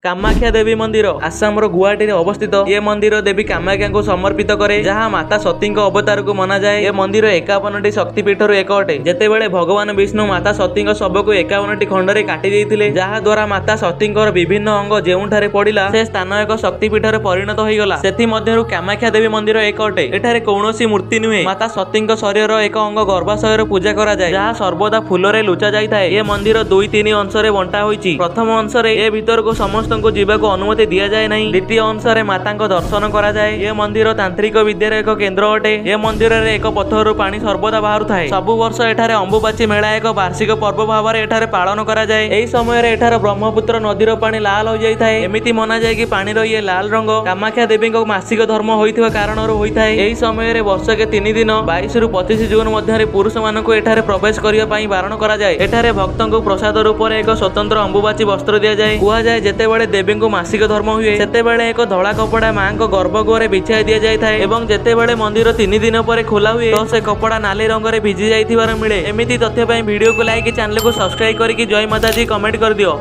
କାମାକ୍ଷା ଦେବୀ ମନ୍ଦିର ଆସାମର ଗୁଆହାଟୀରେ ଅବସ୍ଥିତ। ଏ ମନ୍ଦିର ଦେବୀ କାମାକ୍ଷାଙ୍କୁ ସମର୍ପିତ କରେ, ଯାହା ମାତା ସତୀଙ୍କ ଅବତାରକୁ ମନାଯାଏ। ଏ ମନ୍ଦିର 51ଟି ଶକ୍ତିପୀଠରୁ ଏକ ଅଟେ। ଯେତେବେଳେ ଭଗବାନ ବିଷ୍ଣୁ ମାତା ସତୀଙ୍କ ଶବକୁ 51ଟି ଖଣ୍ଡରେ କାଟି ଦେଇଥିଲେ, ଯାହା ଦ୍ୱାରା ମାତା ସତୀଙ୍କର ବିଭିନ୍ନ ଅଙ୍ଗ ଯେଉଁଠାରେ ପଡ଼ିଲା, ସେ ସ୍ଥାନ ଏକ ଶକ୍ତିପୀଠରେ ପରିଣତ ହୋଇଗଲା। ସେଥିମଧ୍ୟରୁ କାମାକ୍ଷା ଦେବୀ ମନ୍ଦିର ଏକ ଅଟେ। ଏଠାରେ କୌଣସି ମୂର୍ତ୍ତି ନୁହେଁ, ମାତା ସତୀଙ୍କ ଶରୀରର ଏକ ଅଙ୍ଗ ଗର୍ଭାଶୟରେ ପୂଜା କରାଯାଏ, ଯାହା ସର୍ବଦା ଫୁଲରେ ଲୁଚା ଯାଇଥାଏ। ଏ ମନ୍ଦିର ଦୁଇ ତିନି ଅଂଶରେ ବଣ୍ଟା ହୋଇଛି। ପ୍ରଥମ ଅଂଶରେ ଏ ଭିତରକୁ ସମସ୍ତଙ୍କୁ ଯିବାକୁ ଅନୁମତି ଦିଆଯାଏ ନାହିଁ। ଦ୍ୱିତୀୟ ଅଂଶରେ ମାତାଙ୍କ ଦର୍ଶନ କରାଯାଏ। ଏ ମନ୍ଦିର ତାନ୍ତ୍ରିକ ବିଦ୍ୟାର ଏକ କେନ୍ଦ୍ର ଅଟେ। ଏ ମନ୍ଦିରରେ ଏକ ପଥରରୁ ପାଣି ସର୍ବଦା ବାହାରୁଥାଏ। ସବୁ ବର୍ଷ ଏଠାରେ ଅମ୍ବୁବାଚୀ ମେଳା ଏକ ବାର୍ଷିକ ପର୍ବ ଭାବରେ ଏଠାରେ ପାଳନ କରାଯାଏ। ଏହି ସମୟରେ ଏଠାର ବ୍ରହ୍ମପୁତ୍ର ନଦୀର ପାଣି ଲାଲ ହୋଇଯାଇଥାଏ। ଏମିତି ମନାଯାଏ କି ପାଣିର ଇଏ ଲାଲ ରଙ୍ଗ କାମାକ୍ଷା ଦେବୀଙ୍କ ମାସିକ ଧର୍ମ ହୋଇଥିବା କାରଣରୁ ହୋଇଥାଏ। ଏହି ସମୟରେ ବର୍ଷକେ 3 ଦିନ 22ରୁ 25 ଜୁନ ମଧ୍ୟରେ ପୁରୁଷମାନଙ୍କୁ ଏଠାରେ ପ୍ରବେଶ କରିବା ପାଇଁ ବାରଣ କରାଯାଏ। ଏଠାରେ ଭକ୍ତଙ୍କୁ ପ୍ରସାଦ ରୂପରେ ଏକ ସ୍ୱତନ୍ତ୍ର ଅମ୍ବୁବାଚୀ ବସ୍ତ୍ର ଦିଆଯାଏ। କୁହାଯାଏ, ଯେତେବେଳେ ଦେବୀଙ୍କୁ ମାସିକ ଧର୍ମ ହୁଏ, ସେତେବେଳେ ଏକ ଧଳା କପଡ଼ା ମାଙ୍କ ଗର୍ଭଗୃହରେ ବିଛାଇ ଦିଆଯାଇଥାଏ ଏବଂ ଯେତେବେଳେ ମନ୍ଦିର 3 ଦିନ ପରେ ଖୋଲା ହୁଏ ତ ସେ କପଡ଼ା ନାଲି ରଙ୍ଗରେ ଭିଜି ଯାଇଥିବାର ମିଳେ। ଏମିତି ତଥ୍ୟ ପାଇଁ ଭିଡିଓକୁ ଲାଇକ୍, ଚ୍ୟାନେଲକୁ ସବସ୍କ୍ରାଇବ କରିକି ଜୟ ମାତାଜୀ କମେଣ୍ଟ କରିଦିଅ।